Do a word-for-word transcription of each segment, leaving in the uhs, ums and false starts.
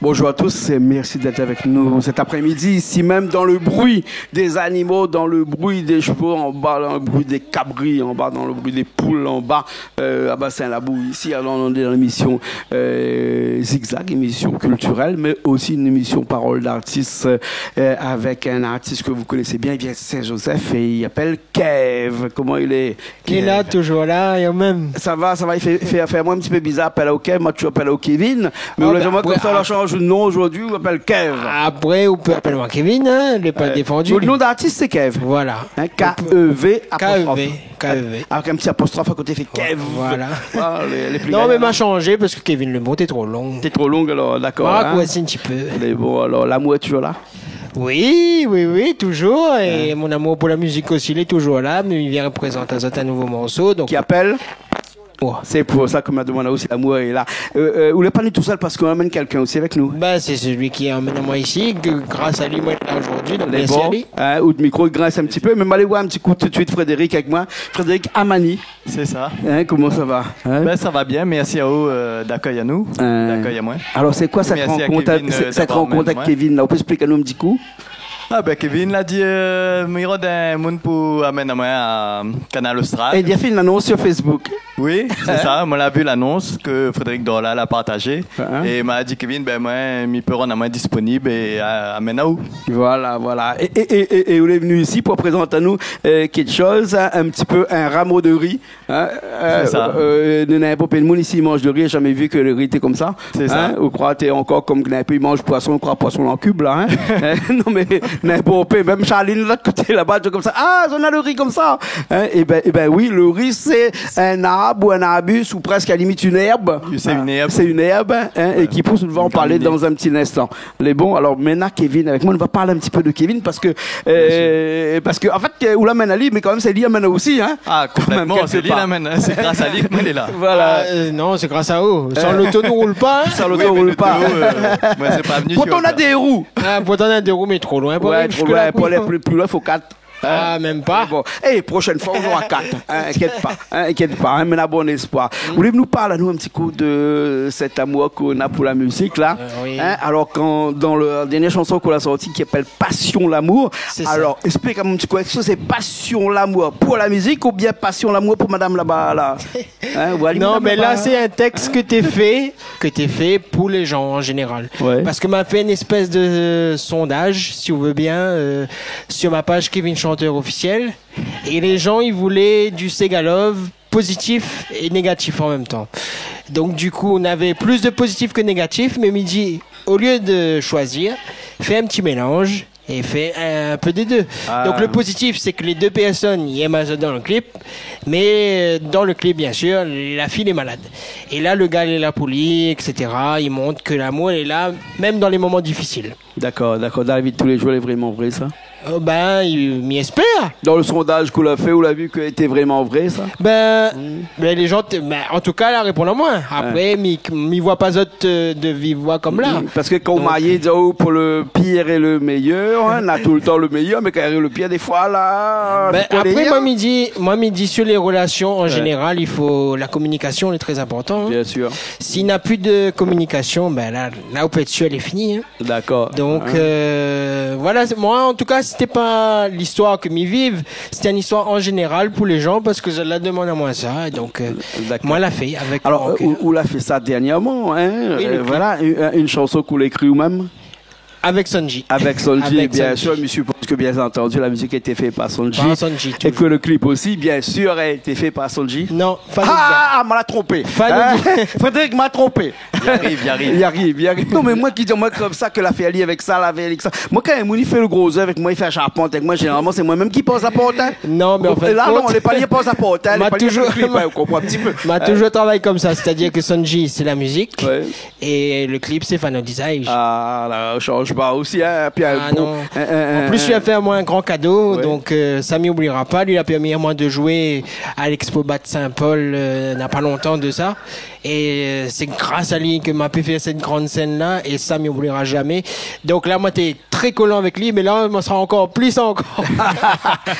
Bonjour à tous et merci d'être avec nous cet après-midi, ici même dans le bruit des animaux, dans le bruit des chevaux, anba, dans le bruit des cabris, anba, dans le bruit des poules, anba, euh, à Bassin Labou, ici. Alors, on est dans l'émission, euh, Zigzag, émission culturelle, mais aussi une émission Parole d'artiste, euh, avec un artiste que vous connaissez bien, il vient de Saint-Joseph et il s'appelle Kev. Koman i lé ? Lé la, toujour la, é ou mèm ? Sa va, sa va, i fé, fé, fé amoin in ti pé bizar apèl aou Kev, moin toujour apèl aou Kevin. Mé ou la di amoin konmsa, ou la shanj de nom zordi, ou apèl Kev. Apré, ou pé apèl amoin Kevin, hein, lé pa défandu. Donk, le nom d'artiste, c'est Kev. Voilà. Hein, K E V, apostrof. K E V, K E V. Avèk in ti apostrof a koté, i fé Kev. Voilà. Ah, lé, lé pli... Non, mé ma shanjé parske Kevin Lemont lé tro long. Té tro long, alor, dakor, hein. Ma rakoursi in ti pé. Mé bon, alor, lamour lé toujour la ? Oui, oui, oui, toujour. É mon amour pou la mizik osi, lé toujour la. Mé mi vien reprézant azot in nouvo morso, donk... Ki apèl ? Sé pou sa ke ma domann aou si lamour lé la. Euh, euh, ou lé pa ni tousèl parske ou amenn kèlkin osi avèk nou. Bin, sé sèlui ki la amenn amoin isi, ke gras a li, moin lé la zordi, donk mèrsi a li. Lé bon, hein, out mikro i grins in ti pé, mé ma alé voir in ti kou tout de suit Frédéric avèk moin. Frédéric Amani. Sé sa. Hein, koman sa va, hein ? Bin, sa va bien, mèrsi a ou, euh, d'akèy anou, d'akèy amoin. Alor, sé koi sèt rankont avèk Kevin la ? Ou pé ésplik anou in ti kou ? Ah, bin, Kevin la di, euh, mi rod in moun pou amenn amoin a Kanal Austral. É li la fé in anons sur Facebook. Oui, sé sa. Moin la vi lanons ke Frédéric Dorla la partajé. É ma di, Kevin, bin, moin, mi pé rann amoin disponib é, euh, amenn aou. Voilà, voilà. É, é, é, é, é ou lé vni isi pou prézant anou, euh, kèk shoz, hein, in ti pé in ramo de ri. Hein, euh, sé sa. Euh, néna bonpé d'moun isi i manj le ri, zamé vi ke le ri té konmsa. Sé sa. Hein, ou kroi té ankor konm néna bonpé i manj poison, ou kroi poison an kib la, hein. Non, mé néna bonpé, mèm Charline, lot koté laba, té konmsa : « Ah, zot néna le ri konmsa. » Hein, é bin, é bin oui, le ri, sé in arb ou in arbis ou prèsk a la limit in èrb. Sé in èrb. Sé in èrb, hein, é ki pous, nou va an parl dan in ti linstan. Lé bon, alor, mintnan, Kevin avèk moin, nou va parl in ti pé de Kevin parske, euh, parske, an fèt, euh, ou la amenn ali, mé kanmèm, sé li la amenn aou osi, hein. Ah, konplètman, sé li la amenn, hein. Sé gras a li ke moin lé la. Voilà. Ah, euh, non, sé gras a ou. San loto, nou roul pa, hein. San loto, nou roul pa. Oui, mé loto, euh, moin sé pa vni. Pourtan, ou na dé rou. Ah, pourtan, ou na dé rou, mé tro loin pou alé ziska la. Ouais, tro loin, pou alé pli, pli loin, fo kat. Ah, mèm pa. Bon. É, proshèn foi, ou nora kat. Hein, inkièt pa. Hein, inkièt pa. Hein, mé na bon éspoir. Ou lé vni nou parl anou in ti kou de sèt amour ke ou na pou la mizik la. Euh, oui. Hein, alor, kan, dan le dèrnié shanson ke ou la sorti, ki apèl Passion lamour. Sé sa. Alor, ésplik amoin in ti kou, èske sé passion lamour pou la mizik oubien passion lamour pou madam laba la ? Hein, ou alim madam laba. Non, mé la, sé in tèks ke té fé, ke té fé pou lé jan an zénéral. Ouais. Parske ma fé in éspès de, euh, sondaj, si ou vé bien, euh, sur ma page Kevin Chanteur Officiel. É lé jan, i voulé du séga love pozitif é négatif an mèm tan. Donk, du kou, navé plis de pozitif ke négatif, mé mi di, olié de shoizir, fé in ti mélanj é fé in pé dé dé. Ah. Donk, le pozitif, sé ke lé dé pèrsone i èm azot dan le klip, mé, euh, dan le klip, bien sir, la fiy lé malad. É la, le gars lé la pou li, et cetera. I mont ke lamour lé la, mèm dan lé moman difisil. Dakor, dakor. Dan la vi de tou lé jour, lé vréman vré, sa ? Euh, bin, i, mi éspèr. Dan le sondaj ke ou la fé, ou la vi ke lété vréman vré, sa ? Bin, bin, lé jan té, bin, an tou ka, la réponn amoin. Apré, mi, mi voi pa zot, euh, de viv voi konm la. Mm. Parske kan ou marié, i di aou, pou le pir é le méyèr, hein, na toultan le méyèr, mé kan i ariv le pir, défoi, la, bin, apré, moin, mi di, moin, mi di, sur lé relasion an zénéral, i fo, la kominikasion, lé trè inportan, hein. Bien sir. Si na pu de kominikasion, bin, la, la, ou pé èt sir, lé fini, hein. Dakor. Donk, euh, voilà, sé, moin, an tou ka, sété pa listoir ke mi viv, sété in istoir an zénéral pou lé jan, parske zot la domann amoin sa, é donk, euh, moin la fé avèk mon kèr. Alor, euh, ou, ou la fé sa dèrnièrman, hein, euh, voilà, in, in shanson ke ou la ékri ou mèm. Avèk Son'J. Avèk Son'J, bien sir, mi sipoz ke, bien antandi, la mizik la été fé par Son'J. Par Son'J, toujour. É ke le klip osi, bien sir, la été fé par Son'J. Non, Fano Design. Ah, ma la tronpé. Fano Design. Hein ? Frédéric ma tronpé. I ariv, i ariv. I ariv, i ariv. Non, mé moin ki di, moin, konmsa, ke la fé ali avèk sa, la fé ali avèk sa. Moin, kan in moun i fé le gro zèv avèk moin, i fé la sharpant avèk moin, zénéralman, sé moin mèm ki poz la port, hein. Non, mé an fèt, la, non, lé pa li i poz la port, hein, lé pa li i fé le klip, hein, ou konpran in ti pé. Ma toujour travay konmsa, sétadir ke Son'J, sé la mizik. Ouais. É le klip, sé Fano Design. Ah, la, ou shanj pa osi, hein, pi in bon, non. An plis, li la fé amoin in gran kado, donk, euh, sa, mi oubliera pa. Li la pèrmi amoin de zoué a l'Expo Bat Saint-Paul, euh, na pa lontan de sa. É, euh, sé gras a li ke ma pu fé sèt gran sèn-la, é sa, mi oublira zamé. Donk la, moin té tré kolan avèk li, mé la, moin sra ankor plis ankor.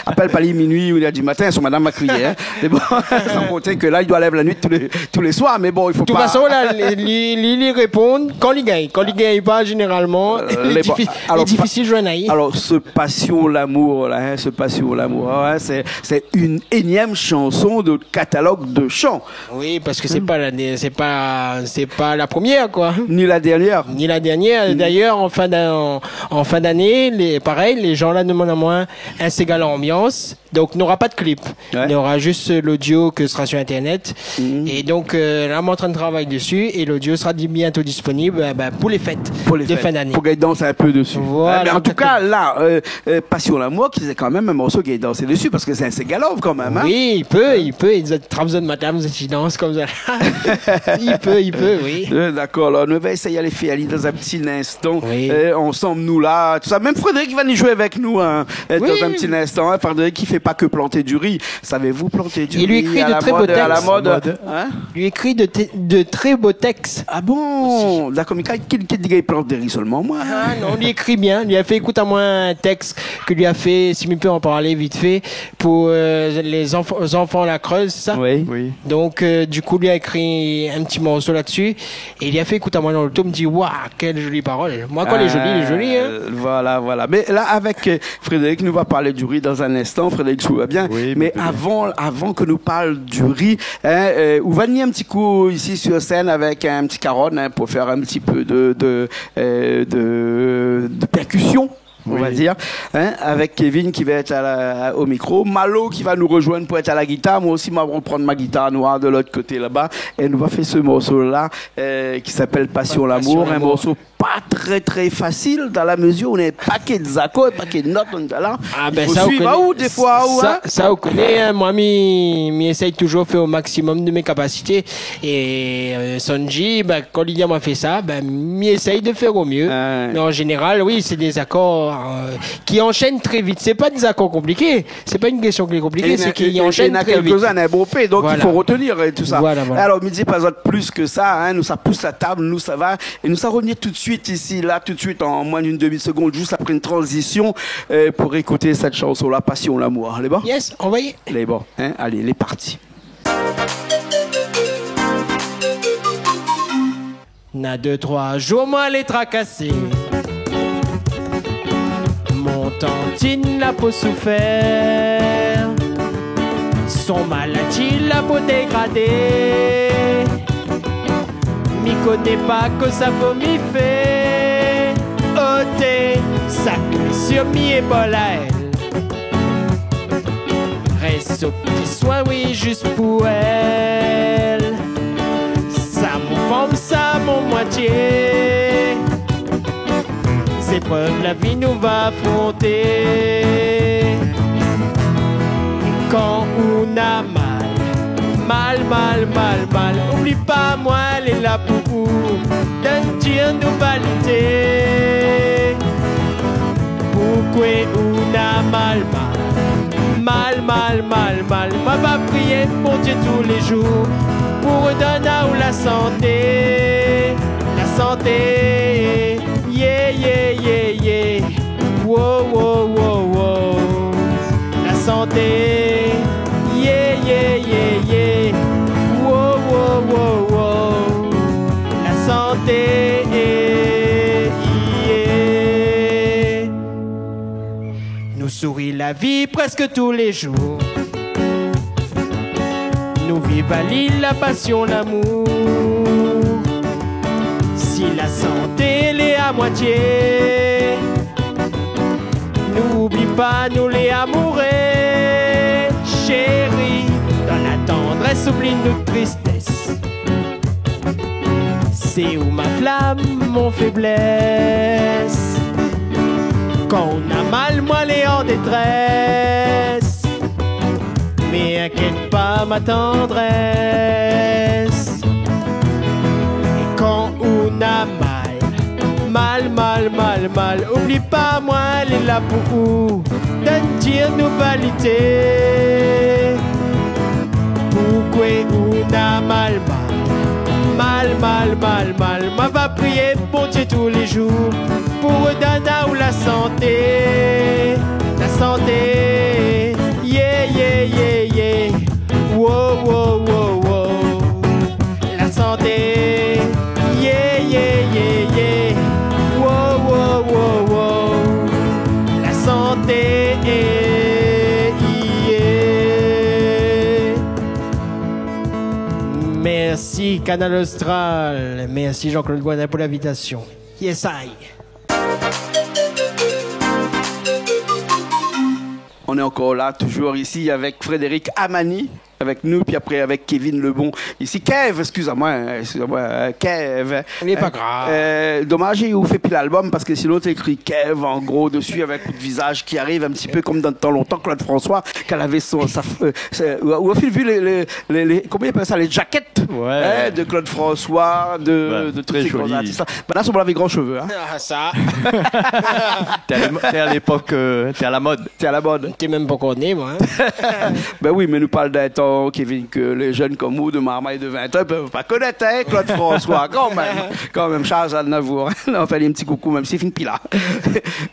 Apèl pa li minui ou la di matin, son madam va kriyé, hein. Mé bon, san konté ke la, li doi lèv la nuit tou lé, tou lé soir, mé bon, i fo pa. De tout fason, la, li, li, li, li réponn kan li gingn. Kan li gingn pa, zénéralman, euh, lé difi-, lé difisil pa-, alor, zwenn ali. Alor, se Passion lamour la, hein, se Passion lamour, hein, sé, sé in énièm shanson de katalog de shan. Oui, parske sé pa la, sé pa, sé pa la promièr, koi. Ni la dernièr. Ni la dernièr. Dayèr, an fin d'an-, an, an fin d'ané, lé, parèy, lé jan la demann amoin in séga lanbians. Donk, nora pa de klip. Ouais. Nora zis, euh, lodio ke sra sur Internet. É donk, euh, la, moin lé antrin travay dési é lodio sra di-, bientôt disponib, euh, ben, pou lé fèt de fin d'ané. Pou lé fèt. Pou gingn dans in pé dési. Voilà, exactement. Hein, mé an tou ka, la, euh, euh, Passion lamour, ki sé kan mèm in morso ki gingn dansé dési, parske sé in séga love kan mèm, hein. Oui, i pé, i pé. I trap zot madam, zot i dans konmsa. I pé, i pé, oui. Euh, dakor, alor, nou va éséy alé fé ali dan in ti instan. Oui. Euh, ansanm, nou la, tousa. Mèm Frédéric va ni zoué avèk nou, hein, euh, dan in ti instan, hein. Oui. Frédéric i fé pa ke planté du ri. Savez-vous planter du riz à la mode, à la mode, hein ? I ékri de tré bo tèks. I ékri de té-, de tré bo tèks. Ah bon ? Osi. Dakor, mé kèl, kèl, kèl i plant du ri solman, moin ? Ah non, li ékri bien. Li la fé ékout amoin in tèks ke li la fé, si mi pé an parlé vit fé, pou, euh, lé zanf-, zanfan La Creuse, sa. Oui. Oui. Donk, euh, du kou, li la ékri in ti morso la-dsi. É li la fé ékout amoin dan loto, mi di, waouh, kèl zoli parol. Moin, kan lé zoli, lé zoli, hein. Euh, voilà, voilà. Mé la, avèk, euh, Frédéric, nou va parl du ri dan in instan. Frédéric, tout va bien. Oui, bien, bien. Mé avan, avan ke nou parl du ri, hein, euh, ou va ni in ti kou isi sur sèn avèk in ti karone, hein, pou fé in ti pé de, de, euh, de, de percussion, on va dire, hein, avèk Kevin ki va èt à la, au micro, Malo ki va nou rozoinn pou èt à la guitare, moin osi, ma va prann mon gitar noir de lot koté laba, é nou va fé se morso-la, euh, ki apèl Passion lamour, in morso pa tré, tré fasil, dan la mezir ou na in pakèt zakor, in pakèt not, on lé la. Ah ben, i fo suiv, hein, ou, défoi, ou, hein. Sa, ou koné, hein, moin, mi, mi éséy touzour fé o maksimom de mé kapasité. É, euh, Sonji, ben, kan li di amoin fé sa, ben, mi éséy de fèr o myé. Ouais. Mé an zénéral, oui, sé dé zakor, euh, ki anshèn tré vit. Sé pa dé zakor konpliké. Sé pa in késtion ki lé konpliké, sé ki anshèn tré vit. É na, é na kèlk'in, in bonpé, donk i fo retenir, euh, tousa. Voilà, voilà. Alor, mi di pa zot plis ke sa, hein, nou sa pous la tab, nou sava, é nou sa rovnir tout de suite isi, la, tout de suite, an moin d'in demi-segonn, zis apré in tranzision, euh, pou ékout sèt shanson-la, Passion lamour. Lé bon ? Yes, anvoy. Lé bon, hein, alé, lé parti. Na dé, troi zour, moin lé trakasé. Mon tantine la pou soufèr. Son maladi la pou dégradé. Mi koné pa kosa fo mi fé. Oté, sa kri sur mi épol aèl. Rès o pti soin, oui, zis pou èl. Sa mon fanm, sa mon moitié. Zéprèv la vi nou va afronté. É kan ou na mal, mal, mal, mal, mal, oubli pa, moin lé la pou ou. Donn dir nou va lité. Poukwé ou na mal, mal, mal, mal, mal, mal. Moin va priyé Bondié tou lé zour pou redonn aou la santé, la santé. Yeah, yeah, yeah, yeah. Wo, wo, wo, wo. La santé. Yeah, yeah, yeah, yeah. Wo, wo, wo, wo. La santé. Yeah. Nou souri la vi prèsk tou lé zour. Nou viv ali la pasion, lamour. Si la santé lé a moitié, nou oubli pa nou lé amouré. Chéri, dan la tandrès, oubli nout tristès. Sé ou ma flam, mon féblès. Kan ou na mal, moin lé an détrès. Mé inkièt pa, ma tandrès. É kan ou na mal, mal, mal, mal, mal, oubli pa, moin lé la pou ou. Donn dir nou va lité. Poukwé ou na mal, mal, Mal, mal, mal, ma va priyé Bondié tou lé zour pou donn aou la santé. La santé, yeah, yeah, yeah, yeah. Wo, wo, wo, wo. La santé, yeah, yeah, yeah, yeah. Wo, wo, wo, wo. La santé, yeah. Merci, Kanal Austral. Merci, Jean-Claude Godin, pour l'invitation. Yes, I. On est encore là, toujours ici avec Frédéric Amany, avec nous, puis après avec Kevin Lebon. Ici, Kev, excusez-moi, hein, excusez-moi, euh, Kev, hein. Lé pa grav. Euh, domaz, ou fé pi lalbom, parske sinon, té ékri Kev, an gro, dsi, avèk out vizaz ki ariv in ti pé konm dan tan lontan, Claude François, kan lavé son, sa, euh, sé, ou, ou la vi lé, lé, lé, lé, koman i apèl sa, lé jacket, ouais, hein, de Claude François, de, ouais, de tout sé gran artis la. Banna, son, lavé gran shové, hein. Ah, sa. Té a lé-, té a lépok, euh, té a la mod. Té a la mod. Té mèm pankor né, moin, hein. Ben oui, mé nou parl d'in tan, Kevin, ke lé jenn konm ou, de marmay de vin tan, i pé pa konèt, hein, Claude François, kan mèm. Kan mèm, Charles Aznavour. Non, anfin, in ti koukou, mèm si li fine pi la.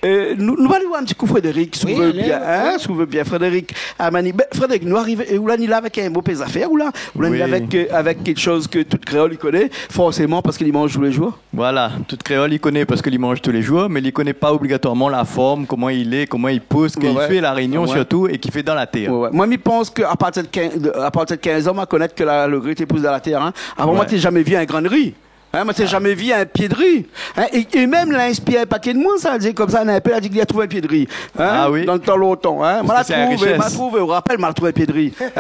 Euh, nou, nou va alé voir in ti kou Frédéric, si ou vé bien, hein, si ou vé bien, Frédéric Amany. Ben, Frédéric, nou ariv, euh, ou la ni la avèk in bo pé zafèr, ou la, ou la ni la avèk, euh, avèk kékshoz ke tout kréol i koné, forséman, parske li manz tou lé zour. Voilà, tout kréol i koné parske li manz tou lé zour, mé li koné pa obligatoirman la form, koman i lé, koman i pous, ke i fé La Rényon sirtou, é ki fé dan la tèr. Ouais, ouais. Moin, mi pans ke a partir de kinz, de, a partir de kinz an, ma konèt ke la, lo ri té i pous dan la tèr, hein. Avan, moin, té zamé vi in grin ri. Hein, moin, té zamé vi in pié de ri. Hein, é, é mèm, la inspir in paké d'moun, sa, di konmsa, néna in pé la di ke li la trouv in pié de ri. Hein, ah oui. Dan tan lontan, hein. Parske sé in richès. Ma la trouvé, ma la trouvé, ou rapèl, ma la trouv in pié de ri. Hein.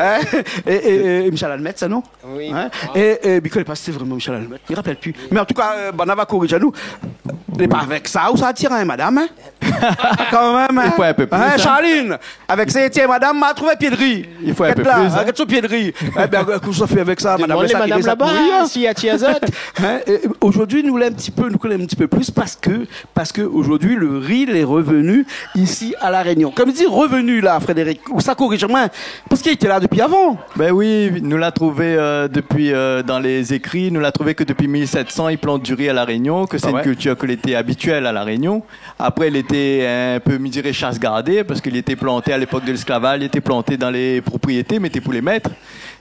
É, é, é, é Michel Admette, sa, non ? Oui. Hein ? É, é, mi koné pa si sé vréman Michel Admette. Mi rapèl pi. Mé an tou ka, euh, banna va korij anou. Lé pa avèk sa ou sa atir in madam, hein ? Kan mèm, hein ? I fo in pé plis, hein ? Charline, avèk sé tié madam, ma trouv in pié de ri. I fo in pé plis, hein ? Gèt la, gèt son pié de ri. Eh ben, kosa i fé avèk sa, madam ? Demann lé madam laba, hein, si i atir azot. Hein ? É, euh, zordi, nou lé in ti pé, nou koné in ti pé plis parske Parske zordi, lo ri lé revenu isi a La Rényon. Kan i di revenu la, Frédéric, ou sa korij amoin, parske li té la dopi avan. Ben oui, nou la trouvé, euh, dopi, euh, dan lé zékri, nou la trouvé ke dopi mil sèt san, i plant di ri a La Rényon, ke sé in kiltir ke lété abitièl a La Rényon. Ah ouais. Apré, lété in pé, mi diré, shas gardé, parske lété planté a lépok de lésklavaj, lété planté dan lé propriété, mé té pou lé mèt.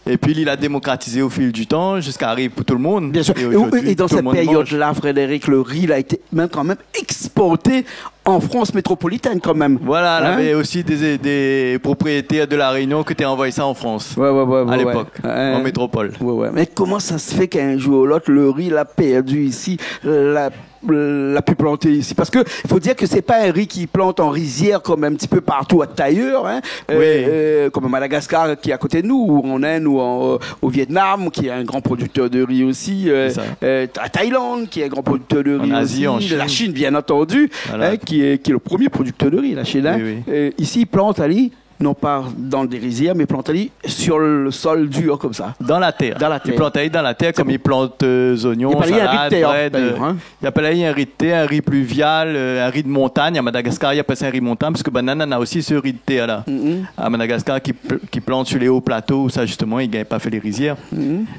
Épi, li la démokratizé o fil di tan, ziska ariv pou tout lo moun. Bien sûr. É zordi, tout lo moun i manz. É, é dan sèt périod-la, Frédéric, lo ri la été mèm, kan mèm, éksporté an Frans métropolitèn, kan mèm. Voilà, navé osi dé, dé propriétèr de La Rényon ki té anvoy sa an Frans, a lépok, an métropol. Ouais, ouais. Mé koman sa i fé k'in zour ou lot, lo ri la pèrdi isi, la la pi planté isi ? Parske i fo dir ke sé pa in ri ki plant an rizièr konm in ti pé partou ayèr, hein. Oui. Euh, euh, konm Madagascar, ki lé a koté de nou, ou an Inde, ou an, euh, o Vietnam, ki lé in gran prodiktèr de ri osi, euh, euh, Thaïlande, ki lé in gran prodiktèr de ri osi, an Asie, an Chine. La Chine, bien entendu, hein, ki lé, ki lé lo promié prodiktèr de ri, la Chine, hein. Oui, oui. Euh, isi, i plant ali non pa dan dé rizièr, mé i plant ali sur le sol dur konmsa. Dan la tèr. Dan la tèr. I plant ali dan la tèr, konm i plant, euh, zoignon, salad, brèd, euh, i apèl ali in ri de tèr, in ri pluvial, euh, in ri de montagn. A Madagascar, i apèl sa in ri de montagn, parske banna néna osi se ri de tèr la. A Madagascar, ki pl-, ki plant sur lé o plato, ousa, zistoman, i gingn pa fé lé rizièr.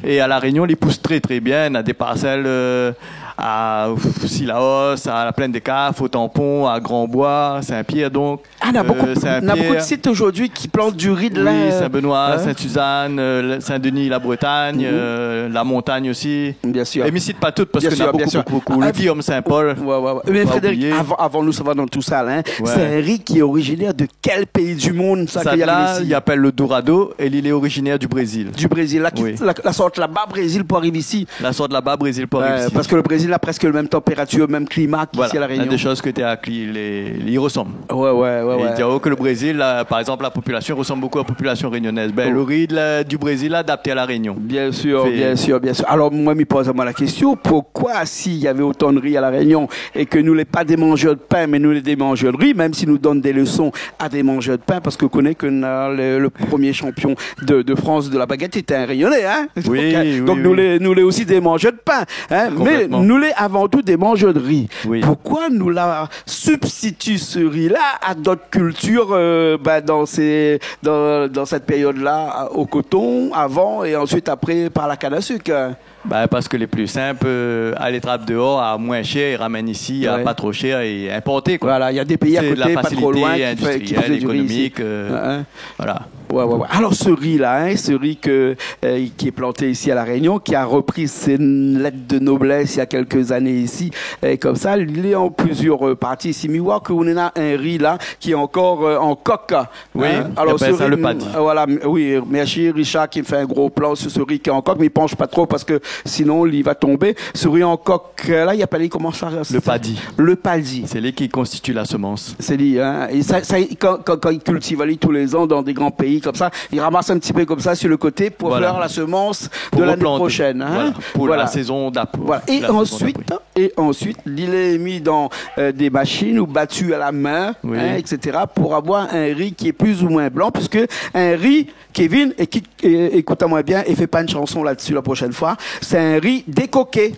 É a La Rényon, li pous trè, trè bien. Néna dé parsèl, euh, a Cilaos, a la Plaine des Cafres, o Tampon, a Grand-Bois, Saint-Pierre, donk. Ah, néna bonpé, euh, néna bonpé de sit zordi ki plant di ri la. Oui, Saint-Benoît, hein ? Sainte-Suzanne, euh, le, Saint-Denis, la Bretagne, euh, la Montagne osi. Bien sûr. É mi sit pa tout parske néna bonpé, bonpé. Bien sûr, bien sûr. Ah, le Guillaume Saint-Paul, ouais, ouais, ouais. Fo pa oublié. Mé Frédéric, avan, avan nou sava dan tousa la, hein, sé in ri ki lé orizinèr de kèl péi di monn, sa, ke i ariv isi ? Sa la, i apèl lo Dourado é li lé orizinèr di Brézil. Di Brézil, la, ki, la, la sort laba Brézil pou ariv isi. La sort laba Brézil pou ariv isi. Ouais, parske lo Brézil na prèsk lo mèm tanpératir, mèm klima k'isi a La Rényon. Voilà, néna dé shoz ki té a kli, lé, li rosanm. Ouais, ouais, ouais. É i di aou ke lo Brézil, la, par égzanp, la popilasion i rosanm bonpé a la popilasion rényonèz. Ben, lo ri de la, di Brézil, adapté a La Rényon. Bien sûr, bien sûr, bien sûr. Alor, moin, mi poz amoin la késtion, poukoi, si navé otan de ri a La Rényon é ke nou lé pa dé manzèr de pin, mé nou lé dé manzèr de ri, mèm si nou donn dé leson a dé manzèr de pin, parske ou koné ke néna le, le promié shanpion de, de Frans de la baguette lété in Rényoné, hein ? Oui, oui, oui. Donk, donk nou lé, nou lé osi dé manzèr de pin, hein ? Ah, konplètman. Mé nou lé avan tou dé manzèr de ri. Oui. Poukoi nou la sibstitié se ri-la a dot kiltir, euh, ben, dan sé, dan, dan sèt périod-la, o koton, avan, é ansuit, apré, par la kann a sik, hein ? Bah, parce que les plus simples, euh, aller trap dehors à moins cher et ramène ici à pas trop cher et importer, quoi. Voilà, il y a des pays à côté, pas trop loin, qui fait, qui fait du riz ici. C'est de la facilité industrielle, économique, euh, voilà. Ouais, ouais, ouais. Alors, ce riz-là, hein, ce riz que, euh, qui est planté ici à La Réunion, qui a repris ses lettres de noblesse il y a quelques années ici, euh, comme ça, il est en plusieurs, euh, parties ici. Mi oi ke ou néna in ri la ki lé ankor, euh, an kok. Oui, hein. Alors, eh ben, ce riz, le paddy. Euh, voilà, m-, oui, merci Richard qui me fait un gros plan sur ce riz qui est en coque, mais il penche pas trop parce que sinon il va tomber. Ce riz en coque, euh, là, il appelle comment ça ? Le paddy. Le paddy. C'est lui qui constitue la semence. C'est lui, hein. Et ça, ça, quand, quand, quand ils cultivent, allez, tous les ans dans des grands pays comme ça, ils ramassent un petit peu comme ça sur le côté pour faire la semence de l'année prochaine, hein. Pour replanter. Voilà, pour la saison d'après. Voilà. Et ensuite, et ensuite, li lé mis dans, euh, des machines ou battu à la main, hein, et cetera, pour avoir un riz qui est plus ou moins blanc, puisque un riz, Kevin, et qui, et, écoute-moi bien, et fais pas une chanson là-dessus la prochaine fois, c'est un riz décoqué.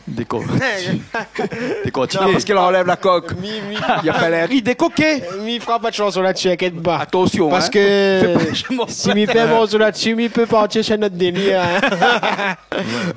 Déco-, décortiqué. Non, parce qu'il enlève la coque. Mi, mi, il appelle un riz décoqué. Mi fera pa de chanson là-dessus, inquiète pas. Attention, hein. Parce que si mi fé in morso là-dessus, mi pé partir sur notre délire, hein.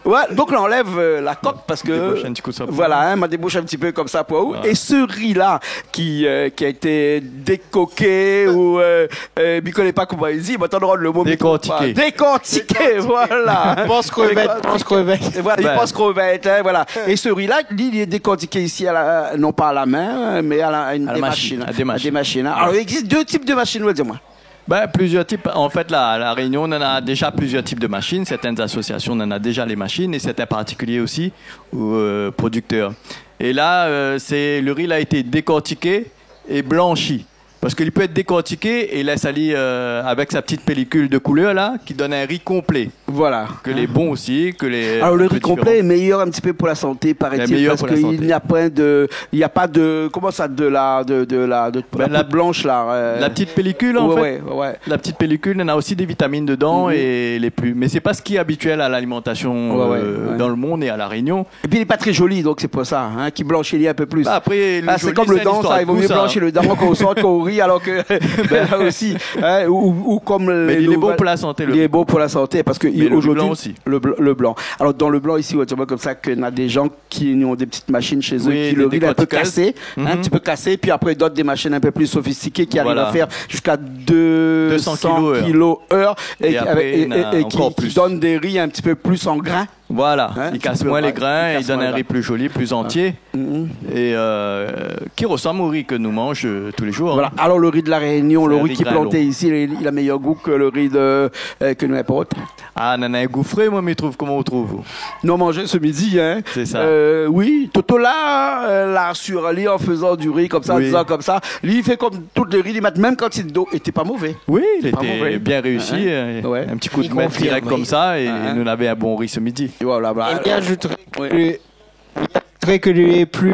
Ouais, donc là, on enlève, euh, la coque parce que, voilà, hein, ma débouche un petit peu comme ça pour vous. Voilà. Et ce riz-là qui, euh, qui a été décoqué ou, euh, euh, mi koné pa koman i di, mi atann le mot, mi trouv pa. Décortiqué. Décortiqué, voilà. Pense crevette, pense crevette. Et voilà, il pense crevette, hein, voilà. Et ce riz-là, li, li lé décortiqué ici à la, non pas à la main, hein, mais à la, à une, à des machines, à des machines, hein. Voilà. Alors, il existe deux types de machines, on va dire, moi. Ben, plusieurs types. En fait, là, à La Réunion, on en a déjà plusieurs types de machines. Certaines associations, on en a déjà les machines, et certains particuliers aussi, ou, euh, producteurs. Et là, euh, c'est, le riz, il a été décortiqué et blanchi. Parce qu'il peut être décortiqué et laisse aller, euh, avec sa petite pellicule de couleur, là, qui donne un riz complet. Voilà. Que les bons aussi, que les... Alors, le riz complet est meilleur un petit peu pour la santé, paraît-il, parce qu'il n'y a pas de, il n'y a pas de, comment ça, de la, de, de la, de la poudre blanche, là, euh. La petite pellicule, en fait. Ouais, ouais. La petite pellicule, il y en a aussi des vitamines dedans et les plus, mais c'est pas ce qui est habituel à l'alimentation, euh, dans le monde et à La Réunion. Et puis, il est pas très joli, donc c'est pour ça, hein, qui blanchit un peu plus. Bah, après, le joli, c'est l'histoire de goût, ça, hein. Ah, c'est comme le dan, ça, il vaut mieux blanchir le dan quand on sort, quand on rit, alors que, ben, là aussi, hein, ou, ou, ou comme le, le, il est bon pour la santé, le blanc aussi. Il est bon pour la santé, parce que aujourd'hui, le bl-, le blanc. Alors, dans le blanc, ici, on voit comme ça que y en a des gens qui ont des petites machines chez eux, qui le rit un peu cassé, un petit peu cassé, puis après, d'autres, des machines un peu plus sophistiquées qui arrivent à faire jusqu'à deux cents kilos heure, et qui, et, et qui donnent des riz un petit peu plus en grain. Voilà, hein, il casse moins les grains, il donne un riz plus joli, plus entier, et, euh, qui ressemble au riz que nous mangeons, euh, tous les jours, hein. Voilà. Alors, le riz de La Réunion, le riz qui est planté ici, il a meilleur goût que le riz de, euh, que nous importons. Ah, non, non, goût frais, moi, mi trouv, comment on trouve ? Non, manzé ce midi, hein. C'est ça. Euh, oui, Toto là, euh, là, sur, li, en faisant du riz comme ça, en disant comme ça, li, il fait comme tout le riz, li mèt mèm kantité d'lo, et té pa mové. Oui, il était bien réussi, euh, un petit coup de maître direct comme ça, et nous avons un bon riz ce midi. Et voilà, voilà. Et mi ajouterai que, mi ajouterai que li lé pli,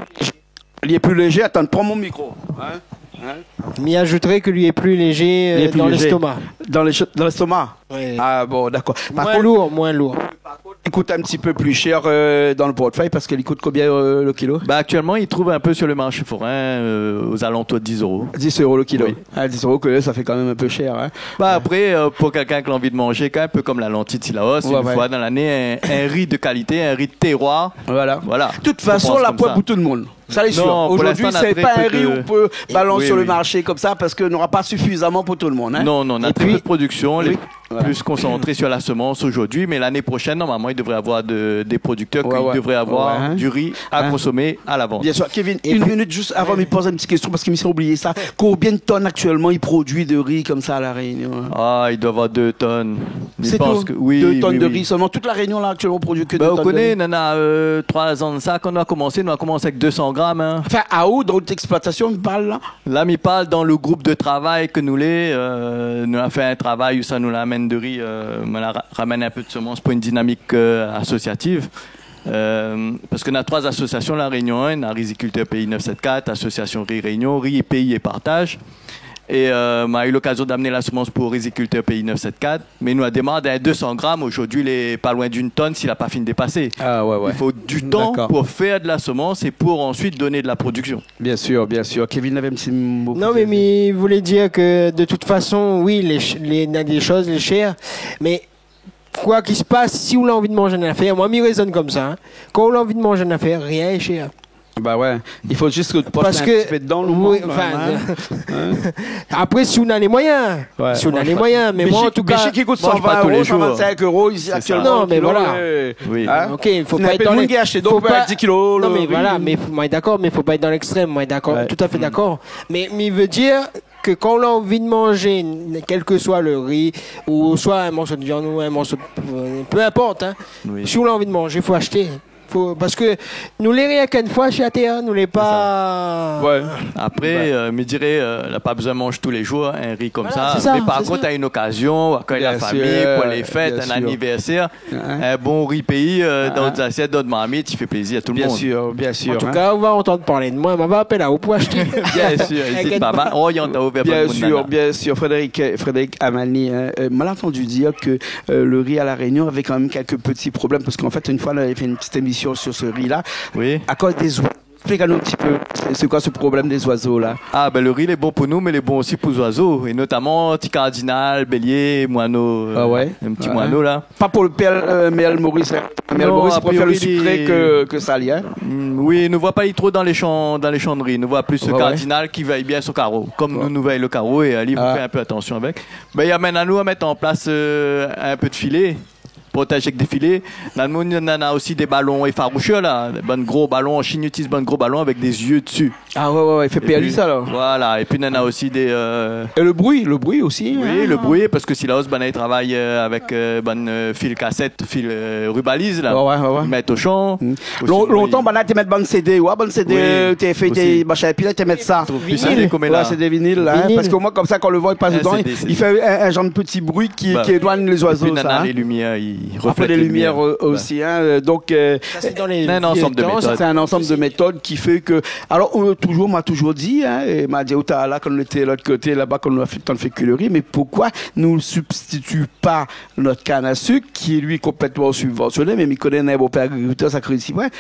li lé pli lézé. Attends, prends mon micro. Hein ? Hein ? Mi ajouterai que li lé pli lézé, euh, dans l'estomac. Dans les che-, dans l'estomac. Ouais. Ah bon, d'accord. Moins lourd, moins lourd. Par contre, il coûte un petit peu plus cher, euh, dans le portefeuille parce qu'il coûte combien, euh, le kilo ? Bah, actuellement, il trouve un peu sur le marché forain, euh, aux alentours de dix euros. Dix euros le kilo. Oui. Ah, dix euros que ça fait quand même un peu cher, hein. Bah, après, euh, pour quelqu'un qui a envie de manger, quand même, un peu comme la lentille de Cilaos, une fois dans l'année, un, un riz de qualité, un riz de terroir. Voilà. Voilà. De toute façon, la poêle pour tout le monde. Ça, c'est sûr. Non, pour l'instant, on a très peu de... Aujourd'hui, c'est pas un riz où on peut balancer sur le marché comme ça parce qu'on n'aura pas suffisamment pour tout le monde, hein. Non, non, on a très peu de production, les plus concentrés sur la semence aujourd'hui, mais l'année prochaine, normalement, il devrait avoir de, des producteurs qui devraient avoir du riz à consommer à la vente. Bien sûr. Kevin, une minute juste avant, mi poz une petite question parce que mi la oublié ça. Combien de tonnes actuellement il produit de riz comme ça à La Réunion, hein ? Ah, il doit avoir deux tonnes. C'est tout ? Deux tonnes de riz seulement. Toute La Réunion, là, actuellement, produit que deux tonnes de riz. Ben, ou koné, nana, euh, trois ans de ça, kan nou la komansé, nou la komansé avèk deux cents grammes, hein. Enfin, à ou, dans l'exploitation, mi parl la. La, mi parl dan le group de travay ke nou lé, euh, nou la fé in travay ousa nou la amenn de ri, euh, nou la ra-, ramèn in pé de semans pou in dinamik, euh, asosiativ. Euh, parske nou na troi asosiasion La Réunion, hein, nou na Riziculteurs Pays neuf sept quatre, Association Riz Réunion, Riz Pays et Partage. É, euh, ma u lokazion d'amenn la semans pou Riziculteurs Pays neuf sept quatre, mé nou la démar dan deux cents grammes, zordi lé pa loin d'in tonn si la pa fine dépasé. Ah, ouais, ouais. Il faut du temps pour faire de la semence et pour ensuite donner de la production. D'accord. Bien sûr, bien sûr. Kevin avait un petit mot pour dire. Non, mais, mais il voulait dire que de toute façon, oui, les ch-, les, il y a des choses, lé shèr, mais koi ki spas, si ou la anvi de manz in nafèr, moin, mi rézone konmsa, in. Kan ou la anvi de manz in nafèr, rien lé shèr. Bah ouais, il faut juste que tu poses un petit peu dedans, le monde, quand même, hein. Apré, si ou na lé moiyin, si ou na lé moiyin, mé moin, an tou ka, manz pa tou lé zour. Mé shé ki kout san vin éro, san vin-sink éro isi aktièlman, lo kilo, euh, hein. OK, fo pa èt dan lé, fo pa, non, mé voilà, mé fo, moin lé dakor, mé fo pa èt dan lèkstrèm, moin lé dakor, tout à fait dakor. Mé, mé mi vé dir ke kan ou la anvi de manz, kèl ke soi le ri, ou soi in morso de viann, ou in morso de, euh, peu importe, hein, si ou la anvi de manz, fo ashté. Fo, parske nou lé rienk in foi shé atèr, nou lé pa... Sé sa. Ouais. Apré, euh, mi diré, euh, la pa bezoin manz tou lé zour, in ri konmsa. Voilà, sé sa, sé sa. Mé par kont, a in okazion, ou akèy la fami, pou lé fèt, in anivèrsèr, in bon ri péi, euh, dan out zasièt, dan out marmit, i fé plézir a tout le monde. Bien sûr, bien sûr, hein. An tou ka, ou va antann parl de moin, ma va apèl aou pou ashté. Bien sûr, ézit pa, ma oriant aou vèr bann moun nana. Bien sûr, bien sûr. Frédéric, euh, Frédéric Amani, hein, euh, moin la antandi dir ke euh, le ri a La Rényon avèk kan mèm kèk ti problèm, parske an fèt, in foi, nou lavé fé in ti émision sur ce ri-là. Oui. Akoz dé zoizo. Explik anou in ti pé, sé, sé koi se problèm dé zoizo la ? Ah, ben, le ri lé bon pou nou, mé lé bon osi pou zoizo, é notaman ti kardinal, bélié, moino, euh, in ti moino la. Ah ouais ? Pa pou le pèl, euh, mèrl Moris, hein. Mèrl Moris, i préfèr le sikré ke, ke salé, hein. Mm, oui, nou voi pa li tro dan lé shan, dan lé shan de ri. Nou voi plis le kardinal ki vèy bien son karo. Konm nou, nou vèy le karo é ali, nou fé in pé atansion avèk. Ben, i amenn anou a mèt an plas, euh, in pé de filé, protèz avèk dé filé. Nana, nana osi dé balon éfaroushèr la, bann gro balon, an Shine i itiliz bann gro balon avèk dé zié dsi. Ah ouais, ouais, ouais, i fé pèr ali sa la. Voilà, épi nana osi dé, euh... É le bri, le bri osi, hein. Oui, le bri, parske si la osi, banna i travay, euh, avèk, euh, bann, euh, fil kasèt, fil, euh, ribaliz la. Ouais, ouais, ouais, ouais. I mèt o shan. Mm. Osi, lon-, lontan, banna té mèt bann CD, ouais, bann CD, euh, té fé, té machin, épi la té mèt sa. Vinil. Vinil. Ouais, sé dé vinil la, hein, parske omoin, konmsa, kan le van i pas dedan, i fé in, in zanr de ti bri ki, ki éloign lé zoizo, sa, hein. Épi nana lé limièr, i reflèt lé limièr. Apré, lé limièr, euh, osi, hein, euh, donk, euh, sa sé dan lé vié tan, sa. Sé in ansanm de métod ki fé ke, alor, euh, touzour, ma touzour di, hein, é ma di aou talèr la, kan nou lété lot koté laba, kan nou la fé, tan fé kui le ri, mé poukoi nou substitu pa nout kann a sik, ki lé, li, konplètman sibvansioné, mé mi koné in bonpé agrikiltèr, sa kri isi, ouais,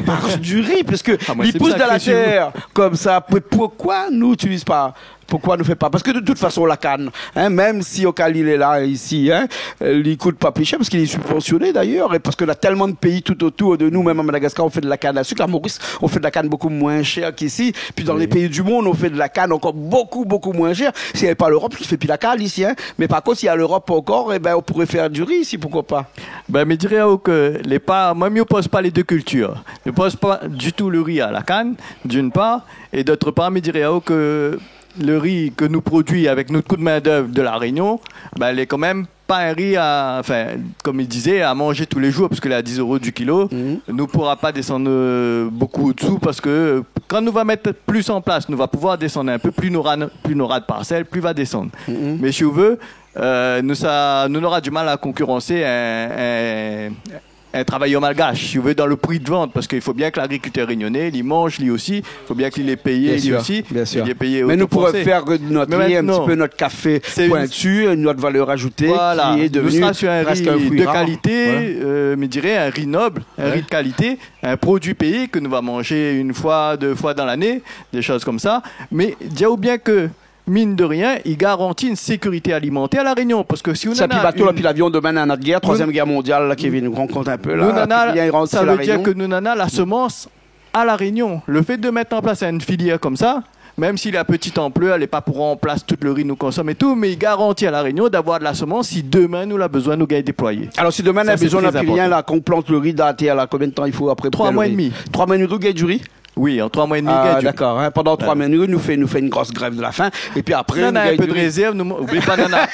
par du ri, parske li pous dan la tèr, konmsa. Ah, moin sé sa ki sui. Mé poukoi nou itiliz pa ? Poukoi nou fé pa ? Parske de tout fason, la kann, hein, mèm si o ka li lé la, isi, hein, euh, li kout pa pli shèr, parske li lé sibvansioné, dayèr, é parske na tèlman de péi tout otour de nou, mèm a Madagaskar, i fé de la kann a sik, a Moris, i fé de la kann bonpé moin shèr k'isi, pi dan lé péi du monn, i fé de la kann ankor bonpé, bonpé moin shèr. Si navé pa l'Europe, i fé pi la kann isi, hein. Mé par kont, si na l'Europe ankor, é ben, i pouré fé du ri isi, poukoi pa ? Ben, mi diré aou ke lé pa, moin, mi opoz pa lé dé kiltir. Mi opoz pa ditou le ri a la kann, d'une part, é d'ot par, mi diré aou ke le ri ke nou produi avèk nout kou de min-d'èv de La Rényon, ben, lé kan mèm pa in ri a, anfin, konm i dizé, a manzé tou lé zour, parske lé a dis éro du kilo, nou poura pa désann, euh, bonpé o dsou, parske, euh, kan nou va mèt plis an plas, nou va pouvoir désann in pé, plis nou nora, plis nou nora de parsèl, plis va désann. Mé si ou vé, euh, nou sa, nou nora du mal a konkiransé in, in, in travayèr malgash, si ou vé, dan le pri de vant, parske i fo bien ke l'agrikiltèr rényoné, li manz, li osi, i fo bien ke li lé péyé, li osi, li lé péyé o to fransé. Bien sûr, bien sûr. Mé nou pouré fèr de nout ri in ti pé nout kafé pointu, nout valèr azouté, ki lé devenu prèsk in fri ra. Voilà, nou sra su in ri de kalité, euh, mi diré, in ri nob, in ri de kalité, in produi péi ke nou va manzé in foi, dé foi dan lané, dé shoz konmsa. Mé di aou bien ke mine de rien, i garanti in sékirité alimantèr La Rényon. Parske si ou nana... Sa pi bato la, pi lavion, domin nana de guèr, troizièm guèr mondial la, ki vien nou rankont in pé la, nou nana, pi vien i rant isi La Rényon. Sa vé dir ke nou nana la semans a La Rényon. Le fé de mèt an plas in filièr konmsa, mèm si lé a petite ampleur, lé pa pou ranplas tout le ri nou konsom é tou, mé i garanti a La Rényon d'avoir de la semans si domin nou la bezoin, nou gingn déployé. Alor, si domin nou la bezoin, nou la pi rien la, kan ou plant le ri dan la tèr la, konbien de tan i fo apré pou fé le ri ? Sa sé tré inportan. Troi moi é demi. Troi moi é demi. Oui, an troi moi é demi, gingn du ri. Ah, dakor, hein. Pandan troi moi é demi, nou fé, nou fé in gro grèv de la fin. Épi apré, nana in pé de rézèrv, nou, oubli pa, nana.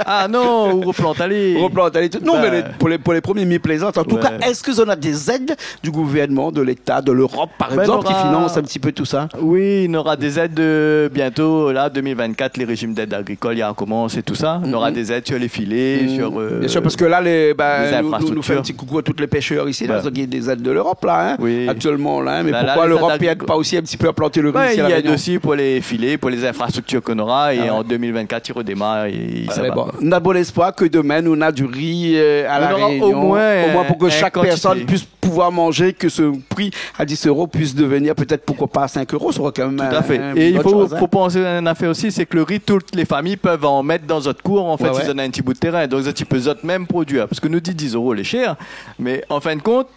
Ah non, ou replant, alé. Ou replant, alé, tout. Non, mé lé, pou lé, pou lé promié mi plézant. An tou ka, èske zot na dé zèd du gouvèrnman, de l'Éta, de l'Europe, par égzanp, ki finans in ti pé tout sa ? Oui, nora dé zèd, euh, bientôt, la, deux mille vingt-quatre, le réjim d'èd agrikol, i rokomans é tout sa. Nora dé zèd sur lé filé, sur, euh, bien sûr, parske la, lé, ben, nou, nou, nou fé in ti koukou a tout lé pèshèr isi la, zot i gingn dé zèd de l'Europe la, hein, aktièlman la, hein, mé poukoi l'Europe i èd pa osi in ti pé a plant le ri isi a La Rényon ? Ben, i èd osi pou lé filé, pou lé zinfrastriktir ke nora, é an deux mille vingt-quatre, i redémar, é sa va. Mé bon, nou na bon léspoir ke domin nou na du ri, euh, a La Rényon, omoin pou ke shak pèrsone i pé pouvoir manger, que ce prix à dix euros puisse devenir peut-être, pourquoi pas, à cinq euros, ça aurait quand même Tout à fait. Et il faut, faut penser à une affaire aussi, c'est que le riz, toutes les familles peuvent en mettre dans votre cour. En fait, ils en ont un petit bout de terrain. Donc, ça, tu peux zot même produire. Parce que nous dit dix euros, les chers. Mais en fin de compte,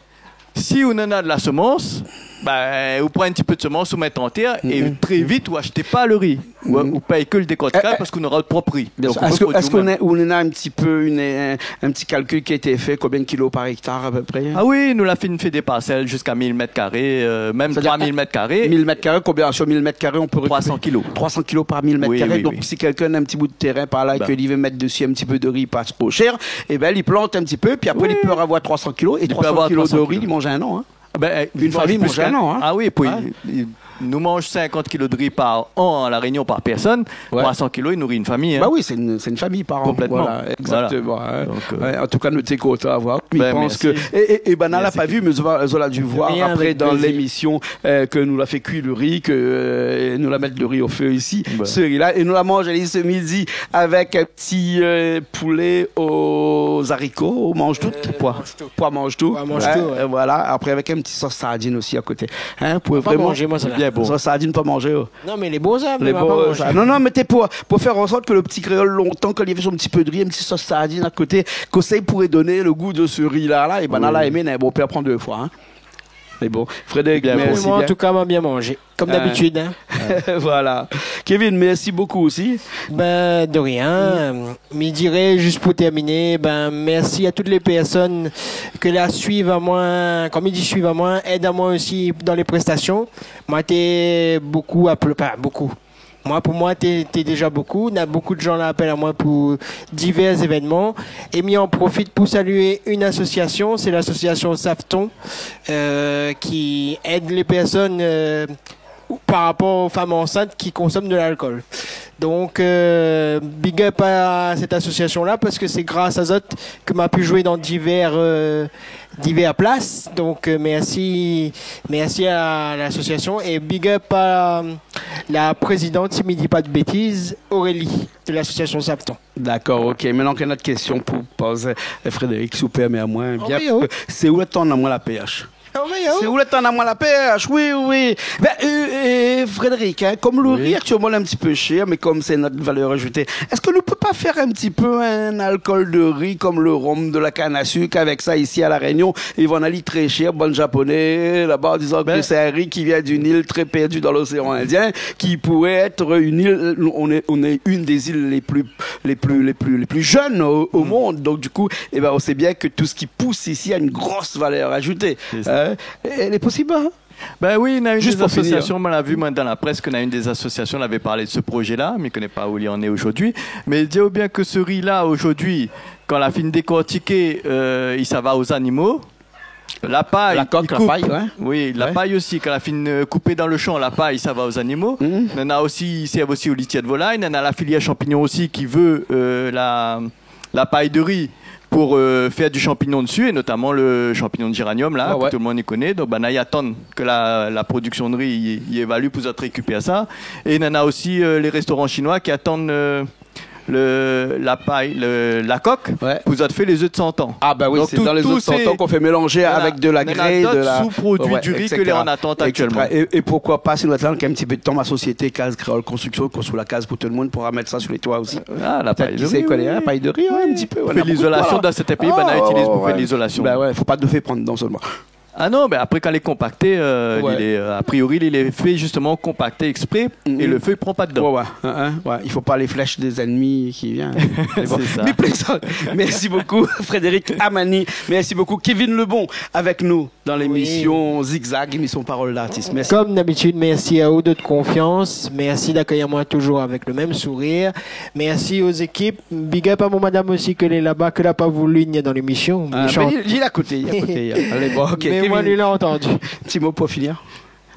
si ou néna de la semence, ben, ou pran in ti pé de semence, ou mèt an tèr, é très vite, ou ashèt pa le riz. Ou, ou pèy ke le dékortikaz parce qu'on aura le propre riz. Bien sûr. Donc, on peut produire nous-mêmes. Est-ce que, est-ce qu'on a, on a un petit peu une, un, un petit calcul qui a été fait, combien de kilos par hectare à peu près ? Ah oui, nous la fine fé des parcelles jusqu'à mille mètres carrés, euh, même trois mille mètres carrés. C'est-à-dire, mille mètres carrés, combien sur mille mètres carrés on peut récupérer ? Trois cents kilos. Trois cents kilos par mille mètres carrés. Oui, oui, oui. Donc, si quelqu'un a un petit bout de terrain par là et que lui veut mettre dessus un petit peu de riz pas trop cher, eh ben, il plante un petit peu, puis après, il peut avoir trois cents kilos, et trois cents kilos de riz, il mange un an, hein. Une famille mange un an, hein. Ah oui, puis, nou manz cinquante kilos de riz par an à La Réunion par personne, trois cents kilos, il nourrit une famille, hein. Bah oui, c'est une, c'est une famille par an. Complètement. Voilà, exactement, hein. Donc, euh, ouais, en tout cas, nou té kontan avoir. Mi pans ke, é, é, é banna la pa vu, mé zot la, zot la dû voir après dans l'émission, euh, ke nou la fé kui le riz, ke, euh, nou la mèt le riz au feu ici, ce riz-là, é nou la manz ali ce midi avec ti, euh, poulet aux haricots, manz tout. Euh, poi. Manz tout. Poi, manz tout. Poi, manz tout, ouais. Voilà. Après, avec un petit sauce sardine aussi à côté. Hein, pou vréman... Sa pa manzé, moin, sa la. Bien bon. Sauce sardine, pa manzé, oh. Non, mé lé bon, sa, mé moin pa manzé. Non, non, mé té pou, pou fé an sort ke le ti kréol, lontan, kan li fé son ti pé de ri, in ti sos sardine a koté, ke sa i pouré done le gou de se ri-la, la, é banna la èmé, bon, pé aprann dé foi, hein. Mé bon, Frédéric, mèrsi bien. Moin, an tou ka, moin la bien manzé. Kom dabitid, hein. Voilà. Kevin, mèrsi bokou osi. Ben, de rien. Mi diré, zis pou tèrminé, ben, mèrsi a tout lé pèrsone ke la suiv amoin, kom mi di suiv amoin, èd amoin osi dan lé préstasion. Moin té bokou apl-, pa bokou. Moin, pou moin, té, té déza bokou. Na bokou de jan la apèl amoin pou divèr évènman. É mi an profit pou salié in asosiasion, sé l'asosiasion Safton, euh, ki èd lé pèrsone, euh, par rapor o fanm ansint ki konsom de lalkol. Donk, euh, big up a sèt asosiasion-la, parske sé gras a zot ke ma pu zoué dan divèr, euh, divèr plas. Donk, euh, mèrsi, mèrsi a l'asosiasion é big up a la prézidant, si mi di pa de bétiz, Aurélie, de l'asosiasion Safton. Dakor, OK. Mintnan, in ot késtion pou pozé, euh, Frédéric, si ou pèrmé amoin. Bien, sé ou la tann amoin la pèrsh ? Sé ou la tann amoin la pèrsh, oui, oui. Ben, euh, euh, Frédéric, hein, kom le ri aktièlman lé in ti pé shèr, mé kom sé nout valèr azoutée, èske nou pé pa fé in ti pé in alkol de ri kom le rom de la kann a sik avèk sa isi a La Rénion ? I vann ali tré shèr, bann Japoné laba, an dizan ke sé in ri ki vien d'in il tré pèrdi dan l'oséan Indien, ki pouré èt in il, on est, on est une des îles les plus, les plus, les plus, les plus jeunes au, au monde. Donc, du coup, eh ben, on sait bien que tout ce qui pousse ici a une grosse valeur ajoutée. Sé sa. Hein ? Lé posib, hein ? Ben oui, na inn dé asosiasion, moin la vu, moin, dan la près, ke na inn dé asosiasion lavé parlé de se prozé-la, mé mi koné pa ousa li lé zordi. Mé di aou bien ke se ri-la, zordi, kan la fine dékortiké, euh, i sava o zanimo. La pay, la kok, la pay, ouais. Oui, la pay osi, kan la fine, euh, koupé dan le shan, la pay, i sava o zanimo. Nana osi, i sèrv osi o litièr de volay. Nana la filièr shanpignon osi ki vé, euh, la, la pay de ri pou, euh, fé du shanpignon dsi, é notaman le shanpignon de zéraniom, la, ke tout le moun i koné. Donk, banna i atann ke la, la prodiksion de ri i, i évalu pou zot rékipèr sa. É nana osi, euh, lé réstoran shinoi ki atann, euh, le, la pay, le, la kok, pou zot fé lé zèf de san an. Ah ben oui, sé dan lé zèf de san an k'on fé mélanzé avèk de la gré, de la, sou-produi du ri ke lé an atant aktièlman. Et cetera. Et, et pourquoi pas, si nou atann in ti pé de tan, ma société Case Créole Construction i konstrui la kaz pou tout le moun, poura mèt sa su lé toi osi. Ah, la pay de ri, oui. Pétèt, kisa i koné, hein, pay de ri, ouais, in ti pé, voilà. Fé lizolasion dan sèrtin péi, banna i itiliz pou fé lizolasion. Ben ouais, fo pa nou fé pran dedan solman. Ah non, ben apré, kan lé konpakté, euh, li lé, euh, a priori, li lé fé zistoman konpakté èksprè, é le fé i pran pa dedan. Ouais, ouais, hein, hein, ouais. I fo pa lé flèsh dé zènmi ki vien. Mé bon. Sé sa. Mi plézant. Mèrsi bokou, Frédéric Amani. Mèrsi bokou, Kevin Lebon, avèk nou dan lémision Zigzag, émision Parole d'artiste. Mèrsi. Kom dabitid, mèrsi a ou de vot konfians. Mèrsi d'akèy amoin touzour avèk le mèm sourir. Mèrsi o zékip. Big up a mon madam osi, ke lé laba, ke la pa voulu vni dan lémision. Ah, mé li, li lé a koté, li lé a koté. Alé, bon, OK. Mé Kevin, moin, li la antandi. Ti mo pou finir.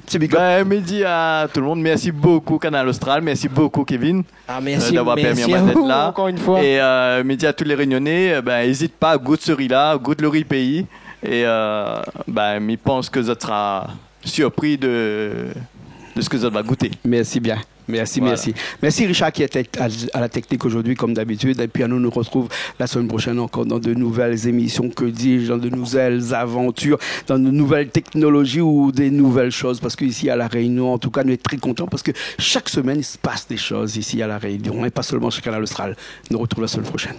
Ti big up. Ben, mi di a tout le moun, mèrsi bokou, Kanal Austral. Mèrsi bokou, Kevin, euh, d'avoir pèrmi amoin d'èt la. Ah, mèrsi, mèrsi a ou, ankor in foi. É, euh, mi di a tout lé Rényoné, euh, ben, ézit pa, gout se ri-la, gout le ri péi. É, euh, ben, mi pans ke zot sra sirpri de, de sak zot va gouté. Mèrsi bien. Merci, voilà. Merci. Merci Richard qui était à, à la technique aujourd'hui, comme d'habitude. Et puis, à nous, nous retrouve la semaine prochaine encore dans de nouvelles émissions, que dis-je, dans de nouvelles aventures, dans de nouvelles technologies ou des nouvelles choses. Parce qu'ici, à La Réunion, en tout cas, nous sommes très contents parce que chaque semaine, il se passe des choses ici à La Réunion, et pas seulement chez Kanal Austral. Nous retrouvons la semaine prochaine.